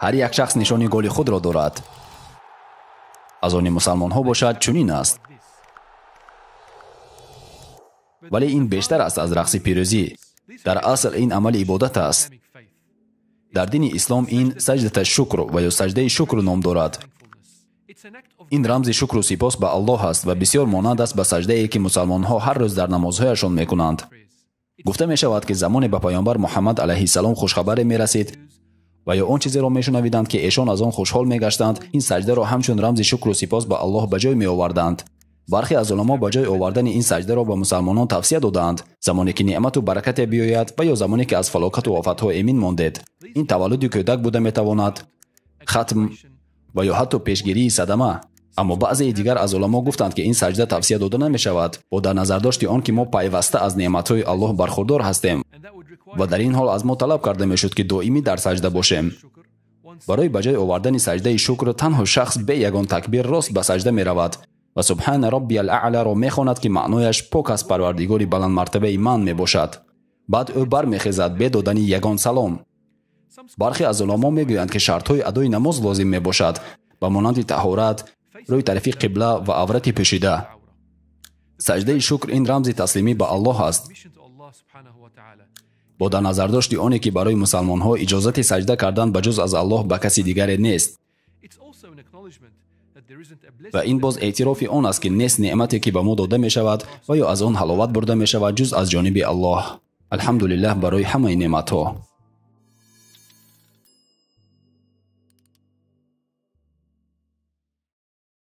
Ҳар як шахс нишони голи худро дорад. Аз они мусалмонҳо бошад чунин аст. Вале ин бештар аст аз рақси пирӯзӣ. Дар асл ин амали ибодат аст. Дар дини ислом ин саҷдата шукр ва ё саҷдаи шукр ном дорад. Ин рамзи шукру сипос ба Аллоҳ аст ва бисёр монанд аст ба саҷдае, ки мусалмонҳо ҳар рӯз дар намозҳояшон мекунанд. Гуфта мешавад, ки замоне ба паёмбар Муҳаммад алайҳиссалом хушхабаре мерасид ва ё он чизеро мешунавиданд, ки эшон аз он хушҳол мегаштанд, ин саҷдаро ҳамчун рамзи шукру сипос ба Аллоҳ ба ҷой меоварданд. Бархе аз уламо ба ҷой овардани ин саҷдаро ба мусалмонон тавсия додаанд, замоне ки неъмату баракате биёяд ва ё замоне ки аз фалокату офатҳо эмин мондед. Ин таваллуди кӯдак буда метавонад, хатм ва ё ҳатто пешгирии садама. Аммо баъзеи дигар аз уламо гуфтанд, ки ин саҷда тавсия дода намешавад, бо дар назардошти он ки мо пайваста аз неъматҳои Аллоҳ бархурдор ҳастем ва дар ин ҳол аз мо талаб карда мешуд, ки доимӣ дар саҷда бошем. Барои ба ҷой овардани саҷдаи шукр танҳо шахс бе ягон такбир рост ба саҷда меравад ва субҳана роббиял аъларо мехонад, ки маънояш пок аз парвардигори баландмартабаи ман мебошад. Баъд ӯ бармехезад бе додани ягон салом. Бархе аз уламо мегӯянд, ки шартҳои адои намоз лозим мебошад, ба монанди таҳорат, рӯи тарафи қибла ва аврати пӯшида. Саҷдаи шукр ин рамзи таслимӣ ба Аллоҳ аст. Бо дар назардошти оне, ки барои мусалмонҳо иҷозати саҷда кардан ба ҷуз аз Аллоҳ ба каси дигаре нест. Ва ин боз эътирофи он аст, ки нест неъмате, ки ба мо дода мешавад ва ё аз он ҳаловат бурда мешавад ҷуз аз ҷониби Аллоҳ. Алҳамдулиллаҳ барои ҳамаи неъматҳо.